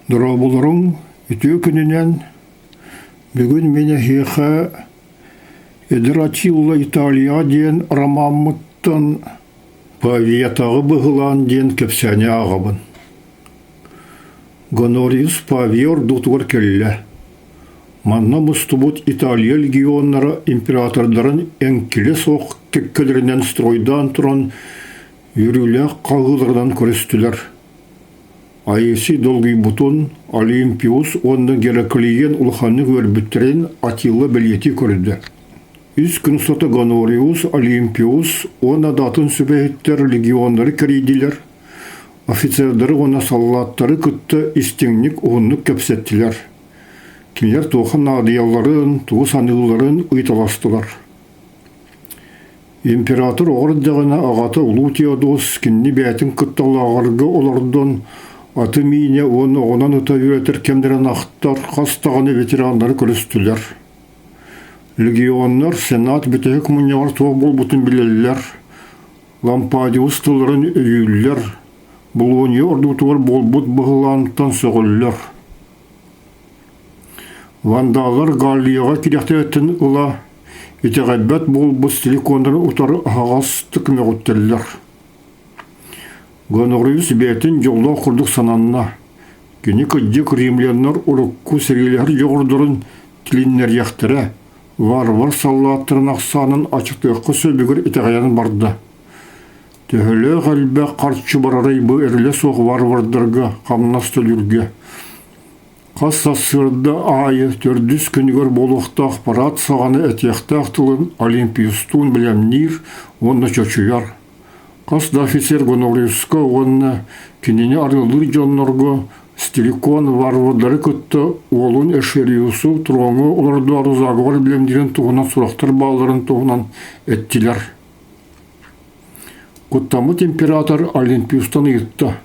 Дорооболоруҥ, үтүө күнүнэн! Бүгүн мин эһиэхэ «Эдэр Атилла Италияҕа» диэн ромаммыттан «Павиятааҕы быһылаан» диэн кэпсээни ааҕабын. Гонориус Павия ордуутугар кэллэ. Манна мустубут Италия легионнара императордарын эҥкилэ суох кэккэлэринэн стройдаан туран үөрүүлээх хаһыыларынан көрүстүлэр. Аэсий долгуйбутун, Олимпиус уонна Гераклиен улаханнык үөрбүттэрин Атилла бэлиэтии көрдө. Үс күн устата Гонориус, Олимпиус уонна да атын сүбэһиттэр легионнары кэрийдилэр, офицердары уонна саллааттары кытта истиҥник уһуннук кэпсэттилэр. Кинилэр туохха наадыйалларын, тугу саныылларын ыйыталастылар. Император оҕо эрдэҕинэ аҕата Улуу Теодос кинини бэйэтин кытта лааҕырга олордон, аты миинэ уонна оҕунан ыта үөрэтэр кэмнэрин ахтар хас даҕаны ветераннары көрүстүлэр. Легионнар Сенат бүтэһик мунньаҕар туох буолбутун билэллэр, Лампадиус тылларын өйүүллэр, Болонья ордуутугар буолбут быһылаантан сөҕөллөр. Вандаллар Галлияҕа кириэхтэриттэн ыла итэҕэйбэт буолбут силиконнары утары аһаҕастык мөҕүттэллэр. Гонориус бэйэтин дьоллоох курдук сананна. Кини кырдьык римляннар урукку сэриилэһэр дьоҕурдарын тилиннэриэхтэрэ, варвар саллааттарын ахсаанын аччатыахха сөбүгэр итэҕэйэн барда. Төһөлөөх элбэх харчы барарый бу эрэлэ суох варвардарга хамнас төлүүргэ. Хас сарсыарда аайы төрдүс күнүгэр буолуохтаах парад саҕана этиэхтээх тылын Олимпиустуун бэлэмниир уонна чочуйар. Хас да офицер Гонориуска уонна кинини арыаллыыр дьоннорго Стиликон варвардары кытта уолун Эшериусу троҥҥа олордоору заговор бэлэмниирин туһунан сурахтар баалларын туһунан эттилэр. Куттаммыт император Олимпиустан ыйытта: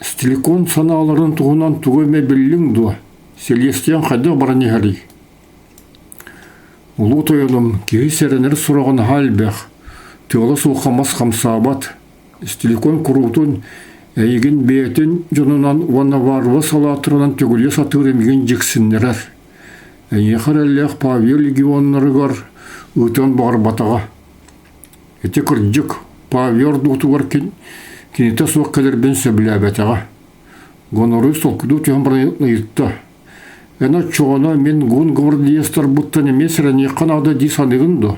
«Стиликон санааларын туһунан тугу эмэ биллиҥ дуо? Селестиан хайдах баран иһэрий?» Улуу тойонум, киһи сэрэнэр сураҕа наһаа элбэх, тыала суохха мас хамсаабат. Стиликон куруутун эйигин бэйэтин дьонунан уонна варвар салааттарынан төгүлүйэ сатыыр эмигин дьиксиннэрэр. Эйиэхэ эрэллээх Павел легионнарыгар ыытыан баҕарбатаҕа. Ити кырдьык, Павел ордуутугар кинитэ суох кэлэрбин сөбүлээбэтэҕэ. Гонору толкуйдуу түһэн баран ыйытта. Эн оччоҕуна мин гун гвардеецтарбыттан эмиэ сэрэниэххэ наада дии саныыгын дуо?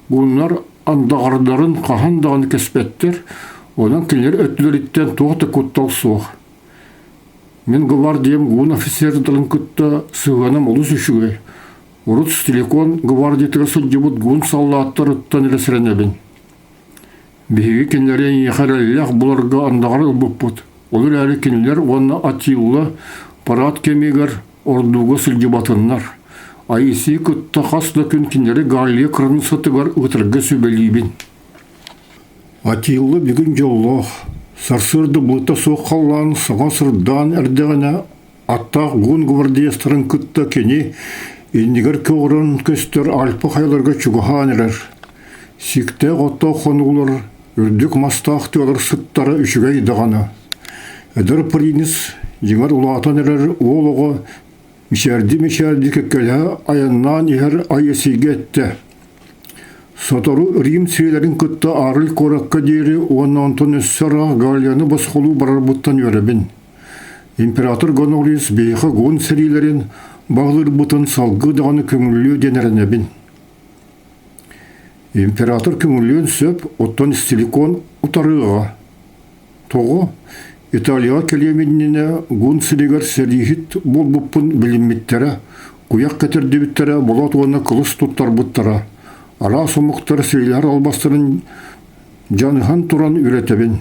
Гуннар андаҕардарын хаһан даҕаны кэспэттэр, онон кинилэр өттүлэриттэн туох да куттал суох. Мин гвардиям гун офицердарын кытта сыһыаным олус үчүгэй. Урут Стиликон гвардиятыгар сылдьыбыт гун саллааттарыттан эрэ сэрэнэбин. Биһиги кинилэри эйиэхэ эрэллээх буларга андаҕар ылбыппыт. Ол эрээри кинилэр уонна Атилла парад кэмигэр ордууга сылдьыбатыннар. Аисии кытта хас да күн кинилэри Галлия кыраныыссатыгар ыытарга сүбэлиибин. Атилла бүгүн дьоллоох, сарсыарда былыта суох халлаан саҥа сырдаан эрдэҕинэ аттаах гун гвардеецтарын кытта кини иннигэр көҕөрөн көстөр Альпа хайаларга чугаһаан эрэр. Сиктээх оттоох хонуулар, үрдүк мастаах тыалар сыттара үчүгэй даҕаны. Эдэр принц дьиҥэр улаатан эрэр уол оҕо мичээрдии-мичээрдии кэккэлэһэ айаннаан иһэр Айесигэ эттэ: Сотору Рим сиэлэрин кытта Арль куоракка диэри уонна онтон өссө ыраах Галияны босхолуу барарбыттан үөрэбин. Император Гонорис биһиэхэ гун сэриилэрин баҕалыырбытын салгыы даҕаны көҥүллүө диэн эрэнэбин. Император көҥүллүөн сөп, оттон Стиликон утарыаҕа. Тоҕо? Италияҕа кэлиэм иннинэ гун сиригэр сэрииһит буолбуппун билиммиттэрэ, куйах кэтэрдибиттэрэ, болот уонна кылыс туттарбыттара. Араас омуктар сэриилэһэр албастарын дьаныһан туран үөрэтэбин.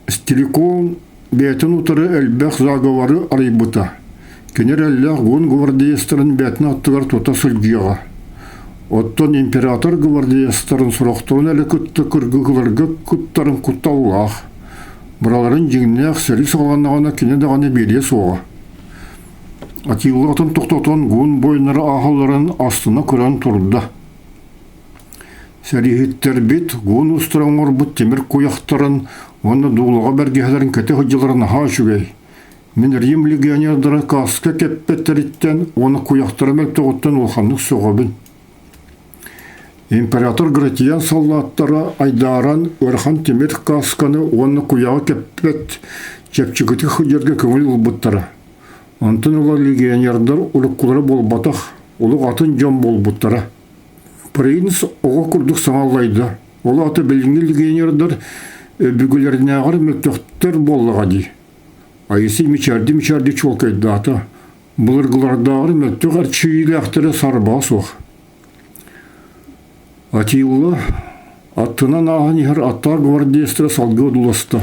Стиликон бэйэтин утары элбэх заговоры арыйбыта. Кини эрэллээх гун гвардеецтарын бэйэтин аттыгар тута сылдьыаҕа. Оттон император гвардеецтарын сорохторун эрэ кытта кыргыһыыларга кыттарын кутталлаах. Барыларын дьиҥнээх сэрии саҕаланнаҕына кини даҕаны биэриэ суоҕа. Атилла атын тохтотон гун буойуннара ааһалларын астына көрөн турда. Сэрииһиттэрбит гун устара оҥорбут тимир куйахтарын Уонна дуулаҕа бэргэһэлэрин кэтэ сылдьаллара наһаа үчүгэй. Мин Рим легионердара кааска кэппэттэриттэн уонна куйахтара мөлтөҕүттэн улаханнык сөҕөбүн. Император Гратиан саллааттара айдааран ыарахан тимир каасканы уонна куйаҕы кэппэт чэпчэкитик сылдьарга көҥүл ылбыттара. Онтон ыла легионердар уруккулара буолбатах, олох атын дьон буолбуттара. Принц оҕо курдук саҥа аллайда. Ол аата билиҥҥи легионердар өбүгэлэринээҕэр мөлтөхтөр буоллаҕа дии. Айысый мичээрдии-мичээрдии чуолкайдаата. Былыргылардааҕар мөлтөх эрчийиилээхтэрэ сарбаа суох. Атилла аттынан ааһан иһэр аттаах гвардеецтара салгыы одууласта.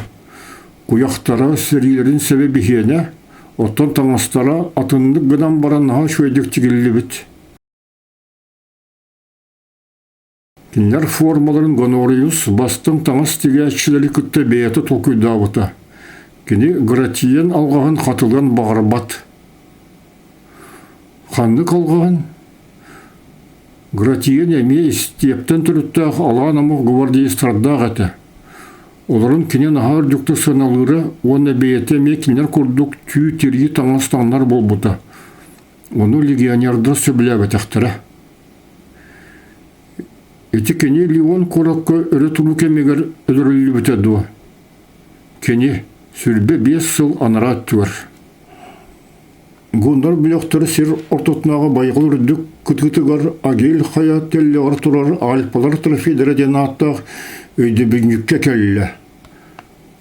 Куйахтара, сэриилэрин сэбэ биһиэнэ, оттон таҥастара атыннык гынан баран наһаа үчүгэйдик тигиллибит. Кинилэр формаларын Гонориус бастыҥ таҥас тигээччилэри кытта бэйэтэ толкуйдаабыта. Кини Гратиен алҕаһын хатылыан баҕарбат. Ханнык алҕаһын? Гратиен эмиэ истиэптэн төрүттээх алаан омук гвардеецтардаах этэ. Олорун кини наһаа үрдүктүк сыаналыыра уонна бэйэтэ эмиэ кинилэр курдук түү-тирии таҥас таҥнар буолбута. Ону легионердар сөбүлээбэтэхтэрэ. Ити кини Леон куоракка өрө туруу кэмигэр өлөрүллүбүтэ дуо? Кини 25 сыл анараа өттүгэр. Гуннар бөлөхтөрө сир ортотунааҕы байҕал үрдүк кытыытыгар Агель хайа тэллэҕэр турар Альпалар трофейдара диэн ааттаах өйдөбүнньүккэ кэллэ.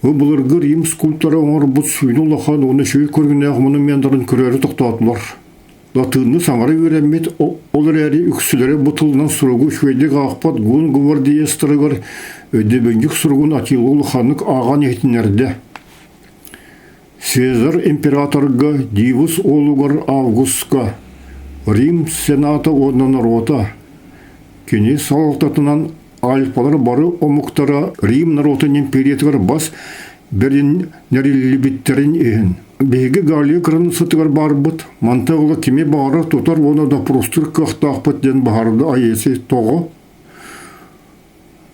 Бу былыргы Рим скульптора оҥорбут сүүнэ улахан уонна үчүгэй көрүҥнээх монуменнарын көрөөрү тохтоотулар. Латыынныы саҥара үөрэммит, ол эрээри үксүлэрэ бу тылынан суругу үчүгэйдик аахпат гун гвардеецтарыгар өйдөбүнньүк суругун Атилла улаханнык ааҕан иһитиннэрдэ. Цезарь императорга Дивус уолугар Августка Рим Сената уонна норуота кини салалтатынан Альпалар бары омуктара Рим норуотун империятыгар бас бэриннэриллибиттэрин иһин биһиги Галлия кыраныыссатыгар баарбыт, мантан ыла кими баҕарар тутар уонна доппуруостуур кыахтаахпыт диэн баһаарда Аеси тоҕо?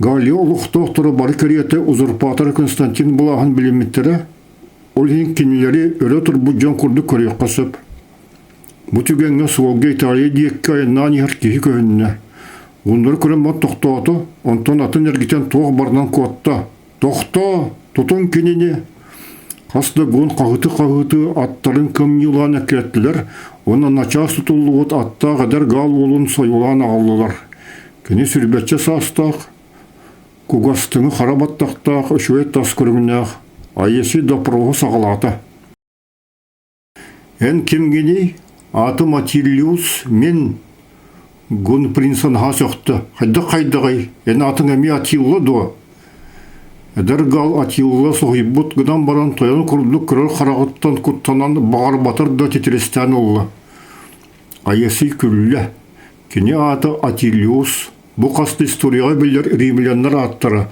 Галлия олохтоохторо бары кэриэтэ узурпатор Константин былааһын билиммиттэрэ, ол иһин кинилэри өрө турбут дьон курдук көрүөххэ сөп. Бу түгэҥҥэ суолга Италия диэки айаннаан иһэр киһи көһүннэ. Гуннары көрөн баран тохтоото, онтон атын эргитэн туох барынан куотта. «Тохтоо! Тутуҥ кинини!» Хас да гун хаһыты-хаһыты аттарын кымньыылаан эккирэттилэр уонна начаас тутуллубут аттаах эдэр гаал уолун сойуолаан аҕаллылар. Кини сүрбэччэ саастаах, кугастыҥы хара баттахтаах үчүгэй тас көрүҥнээх Аеси допроһу саҕалаата. Эн кимҥиний? Аатым Атиллиус, мин Гун принца наһаа сөхтө. Хайдах хайдаҕый? Эн аатыҥ эмиэ Атилла дуо? Эдэр гал Атилла соһуйбут гынан баран тойон курдук көрөр хараҕыттан куттанан баҕарбатар да титирэстээн ылла. Аеси күллэ. Кини аата Атиллиус, Бу хас да историяҕа биллэр римляннар ааттара,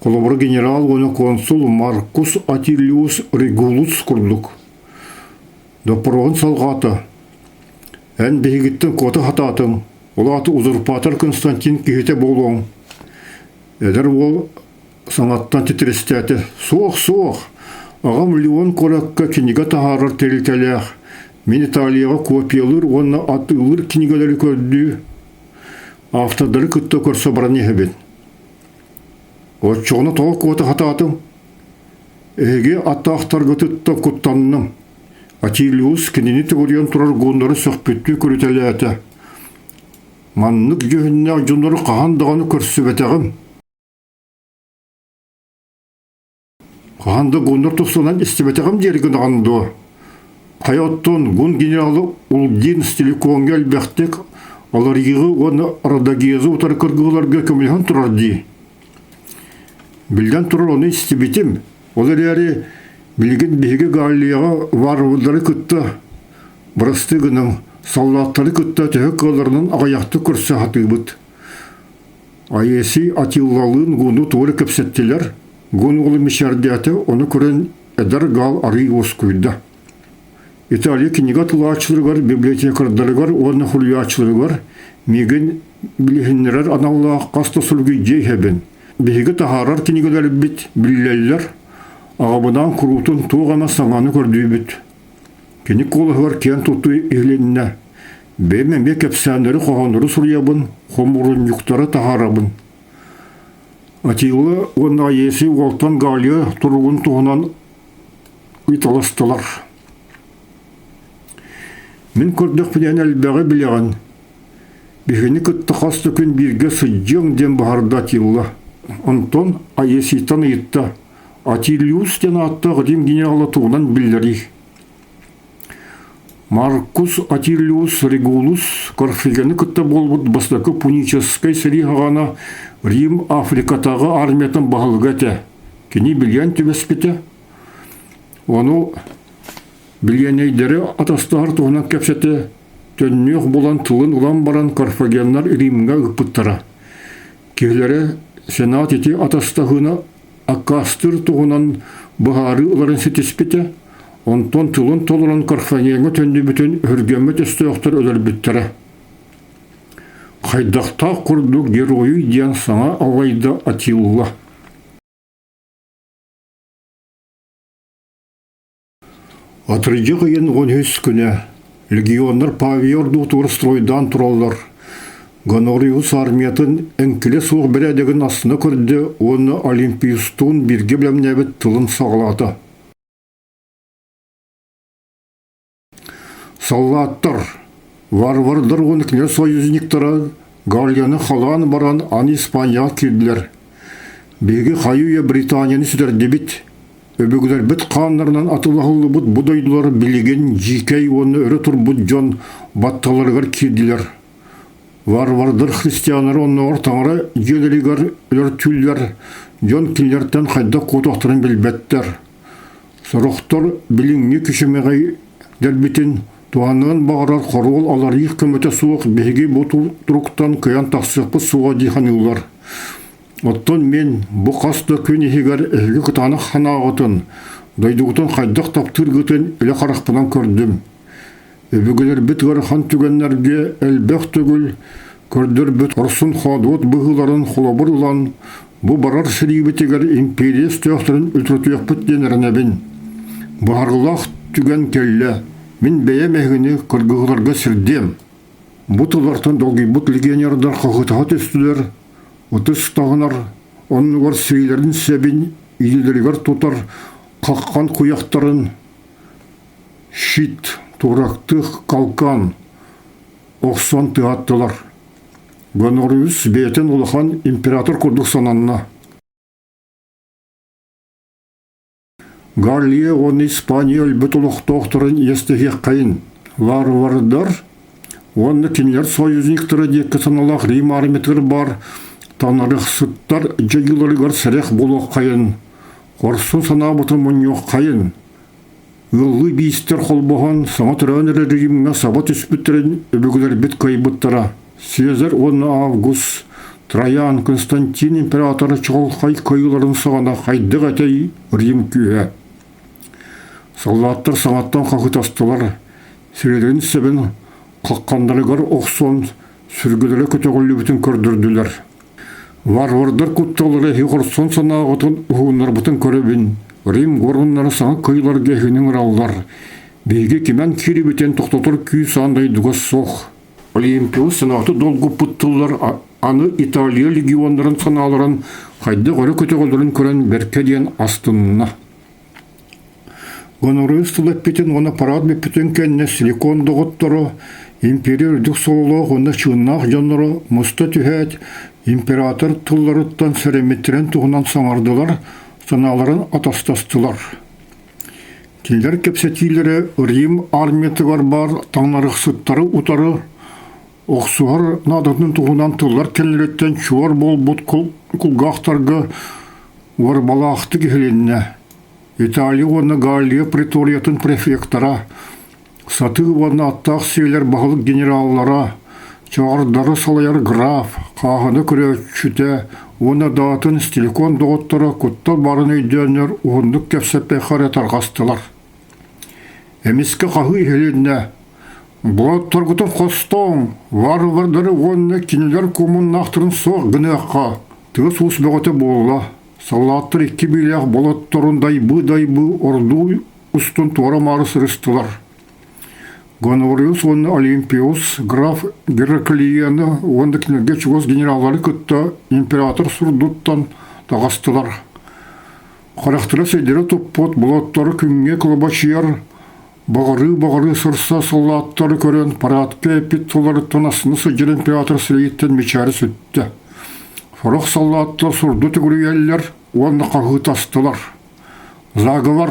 холобура генерал уонна консул Маркус Атиллиус Регулус курдук. Доппуруоһун салҕаата: «Эн биһигиттэн куота сатаатыҥ, ол аата узурпатор Константин киһитэ буолуоҥ». Эдэр уол саҥаттан титирэстээтэ: «Суох, суох! Аҕам Леон куоракка кинигэ таһаарар тэрилтэлээх. Мин Италияҕа копиялыыр уонна атыылыыр кинигэлэри көрдүү Автордары кытта көрсө баран иһэбин. Оччоҕуна тоҕо куота сатаатым? Эһиги аттаахтаргытыттан куттанным. Атилиус кинини төгүрүйэн турар гуннары сөхпүттүү көрүтэлээтэ. Маннык дьүһүннээх дьоннору хаһан даҕаны көрсүбэтэҕим. Хаһан да гуннар тустунан истибэтэҕим диэри гынаҕын дуо? Хайа оттон гун генералы Улдин Стиликоҥҥа элбэхтик аларыйыгы уонна Радагезы утары кыргыыларга көмөлөһөн турар дии. Биллэн турар ону истибитим. Ол эрээри билигин биһиги Галлияҕа варвардары кытта бырастыы гыныҥ, саллааттары кытта төһө кыалларынан аҕыйахтык көрсө сатыыбыт. Аеси Атиллалыын Гуну туора кэпсэттилэр, Гун уолу мичээрдээтэ, ону көрөн эдэр гаал арыый уоскуйда. Италия кинигэ тылааччыларыгар, библиотекардарыгар уонна суруйааччыларыгар миигин билиһиннэрэр аналлаах хас да суругу дьиэ иһэбин. Биһиги таһаарар кинигэлэрбит биллэллэр. Аҕабынаан куруутун туох эмэ саҥаны көрдүүбүт. Кини куолаһыгар киэн туттуу иһилиннэ. Бэйэм эмиэ кэпсээннэри, хоһооннору суруйабын, хомуурунньуктары таһаарабын. Атилла уонна Аеси уолтан Галия туругун туһунан ыйыталастылар. Мин көрдөхпүнэ эн элбэҕи билэҕин. Биһигини кытта хас да күн бииргэ сылдьыаҥ диэн баһарда Атилла. Онтон Аесийтан ыйытта: Атиллиус диэн ааттаах Рим генерала тугунан биллэрий? Маркус Атиллиус Регулус Карфагены кытта буолбут бастакы пуническай сэрии саҕана Рим Африкатааҕы армиятын баһылыга этэ. Кини билиэн түбэспитэ. Ону билиэнэйдэри атастаһар туһунан кэпсэтэ, төннүөх булан тылын ылан баран Карфагеннар Римҥэ ыыппыттара. Киһилэрэ Сенат ити атастаһыыны аккаастыыр туһунан быһаарыы ыларын ситиспитэ, онтон тылын толорон Карфагеҥҥа төннүбүтүн өһүргэммит өстөөхтөр өлөрбүттэрэ. Хайдахтаах курдук геройуй диэн саҥа аллайда Атилла. Атырдьах ыйын 13 күнэ легионнар Павия ордуутугар стройдаан тураллар. Гонориус армиятын эҥкилэ суох бэрээдэгин астына көрдө уонна Олимпиустуун бииргэ бэлэмнээбит тылын саҕалаата. Саллааттар, варвардар уонна кинилэр союзниктара Галлияны халаан баран аны Испанияҕа киирдилэр. Биһиги хайы-үйэ Британияны сүтэрдибит. Өбүгэлэрбит хааннарынан атылаһыллыбыт бу дойдулар билигин дьиикэй уонна өрө турбут дьон батталарыгар киирдилэр. Варвардар христианнары оннооҕор таҥара дьиэлэригэр өлөртүүллэр, дьон кинилэртэн хайдах куотуохтарын билбэттэр. Сорохтор билиҥҥи күчүмэҕэйдэрбитин туһаныан баҕарар хоруол аларыйыы көмөтө суох биһиги бу туруктан кыайан тахсыахпыт суоҕа дии саныыллар. Оттон мин бу хас да күн иһигэр эһиги кытаанах санааҕытын, дойдугутун хайдах таптыыргытын илэ харахпынан көрдүм. Өбүгэлэрбит ыарахан түгэннэргэ элбэх төгүл көрдөрбүт хорсун хоодуот быһыыларын холобур ылан, бу барар сэриибитигэр империя өстөөхтөрүн үлтүрүтүөхпүт диэн эрэнэбин. Баһарылаах түгэн кэллэ, мин бэйэм эһигини кыргыһыыларга сирдиэм. Бу тыллартан долгуйбут легионердар хаһыытаһа түстүлэр, ытыс таһынар, оннугар сиилэрин сэбин илиилэригэр тутар хаххан куйахтарын щит, турактых калкан охсон тыһаттылар. Гонориус бэйэтин улахан император курдук сананна. Галлия уонна Испания өлбүт олохтоохторун иэстэһиэххэйин, варвардар уонна кинилэр союзниктара диэки саналаах Рим армиятыгар баар танарыхсыттар дьайыыларыгар сэрэх буолуоххайын, хорсун санаабытын мунньуоххайын, ыаллыы биистэр холбоһон саҥа төрөөн эрэр Римҥэ саба түспүттэрин өбүгэлэрбит кыайбыттара. Цезарь уонна Август Троян Константин император чаҕылхай кыайыыларын саҕана хайдах этэй Рим күүһэ. Саллааттар саҥаттан хаһыытастылар, сирэлэрин сэбин хахханнарыгар охсон сүргэлэрэ көтөҕүллүбүтүн көрдөрдүлэр. Варвардар кутталлара эһи хорсун санааҕытын уһугуннарбытын көрөбүн. Рим горуннара саҥа кыайыыларга эһигини ыҥыраллар. Биһиги кимэн киирибитин тохтотор күүс аан дойдуга суох. Олимпиус Сенаты долгуппут тыллар аны Италия легионнарын санааларын хайдах өрө көтөҕөллөрүн көрөн бэркэ диэн астынна. Гонориус тыл эппитин уонна парад бүппүтүн кэннэ Силикон доҕотторо, империя үрдүк сололоох уонна чыыннаах дьонноро муста түһээт, император тылларыттан сэрэммиттэрин туһунан саҥардылар, санааларын атастастылар. Кинилэр кэпсэтиилэрэ Рим армиятыгар баар таҥнарыхсыттары утары охсуһар наадатын туһунан тыллар кэннилэриттэн чуор буолбут кулгаахтарга уорбалаахтык иһилиннэ. Италия уонна Галлия преториятын префектора, сатыы уонна аттаах сиэлэр баһылык генераллара, чаҕардары салайар граф, хааһына көрөөччүтэ уонна даатын Стиликон доҕотторо куттал баарын өйдөөннөр уһуннук кэпсэппэххэ эрэ тарҕастылар. Эмискэ хаһыы иһилиннэ: «Боотторгутун хостооҥ, варвардары уонна кинилэр куомуннаахтарын суох гыныахха!» Тыас-уус бөҕөтө буолла. Саллааттар икки биилээх болотторун дайбыы-дайбыы ордуу устун туора-маары сырыстылар. Гонориус уонна Олимпиус граф Гераклиены уонна кинилэргэ чугас генераллары кытта император сурдуттан таҕыстылар. Харахтара сирдэрэ туппут болоттору күҥҥэ кылабачыйар Баҕарыы-баҕарыы сырса саллааттары көрөн параадка эппит тылларыттан астына сылдьар император сирэйиттэн мичээрэ сүттэ. Сорох саллааттар сурду төгүрүйэллэр уонна хаһыытастылар. Заговор!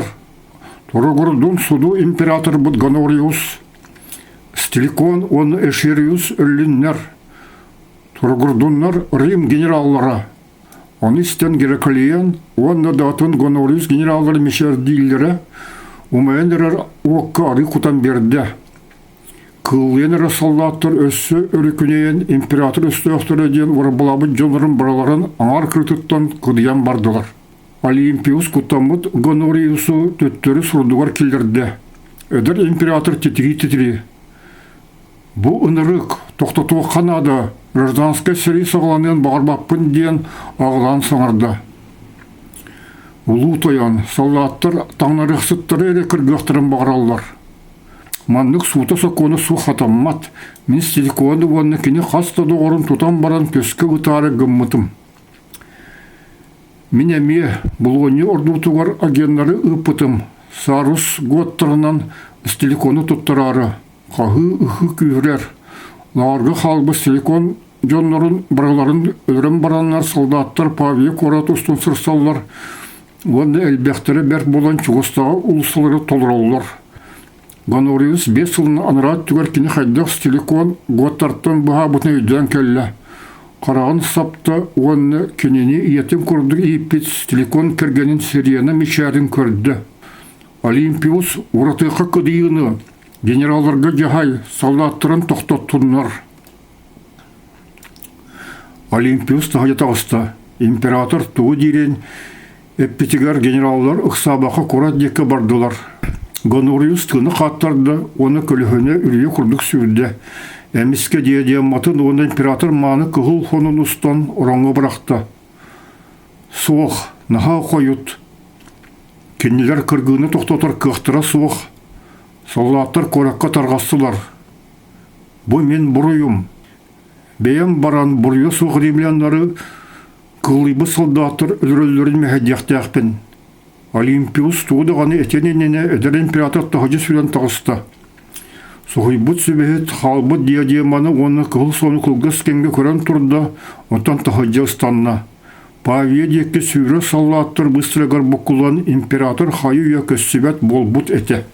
Туругурдун суду императорбыт Гонориус, Стиликон уонна Эшериус өллүннэр, туругурдуннар Рим генераллара, Ону истэн Гераклиен уонна да атын Гонориус генераллары мичээрдииллэрэ умайан эрэр уокка арыы кутан биэрдэ. Кыыллыйан эрэр саллааттар өссө өрүкүнэйэн император өстөөхтөрө диэн уорбалаабыт дьоннорун барыларын аҥаар кырыытыттан кыдыйан бардылар. Олимпиус куттаммыт Гонориусу төттөрү сурдугар киллэрдэ. Эдэр император титирии-титирии Бу ынырык, тохтотуохха наада, гражданскай сэрии саҕаланыан баҕарбаппын диэн аҕылаан саҥарда. Улуу тойон, саллааттар таҥнарыахсыттары эрэ кыргыахтарын баҕараллар. Маннык суута-сокуона суох хатаммат. Мин Стиликоны уонна кини хас да доҕорун тутан баран көскө ытаары гыммытым. Мин эмиэ Булуонньу ордуутугар агеннары ыыппытым. Сарус гуоттарынан Стиликону туттараары. Хаһыы-ыһыы күүһүрэр. Лааҕырга хаалбыт силикон дьоннорун барыларын өлөрөн бараннар солдаттар Павия куорат устун сырсаллар уонна элбэхтэрэ бэрт буолан чугастааҕы уулуссалары толороллор. Гонориус 5 сылын анараа өттүгэр кини хайдах силикон гуоттартан быһаабытын өйдөөн кэллэ. Хараҕын сапта уонна кинини ийэтин курдук ииппит силикон кэргэнин Сирена мичээрин көрдө. Олимпиус уратыахха кыдыйыыны Генералларга дьаһай саллааттарын тохтоттуннар. Олимпиус таһырдьа таҕыста. Император тугу диирин эппитигэр генераллар ыксаабакка куорат диэки бардылар. Гонориус тыына хааттарда уонна көлөһүнэ үрүйэ курдук сүүрдэ. Эмискэ диадематын уонна император мааны кыһыл хонун устан ороҥҥо бырахта. Суох, наһаа хойут. Кинилэр кыргыыны тохтотор кыахтара суох. Саллааттар куоракка тарҕастылар. Бу мин буруйум. Бэйэм баран буруйа суох римляннары кылыйбыт солдааттар өлөрөллөрүн мэһэйдиэхтээхпин. Олимпиус тугу даҕаны этиэн иннинэ эдэр император таһырдьа сүүрэн таҕыста. Соһуйбут сүбэһит хаалбыт диадеманы уонна кыһыл суону кылгас кэмҥэ көрөн турда, онтон таһырдьа ыстанна. Павия диэки сүүрэр саллааттар быстарыгар буккуллан император хайы-үйэ көссүбэт буолбут этэ.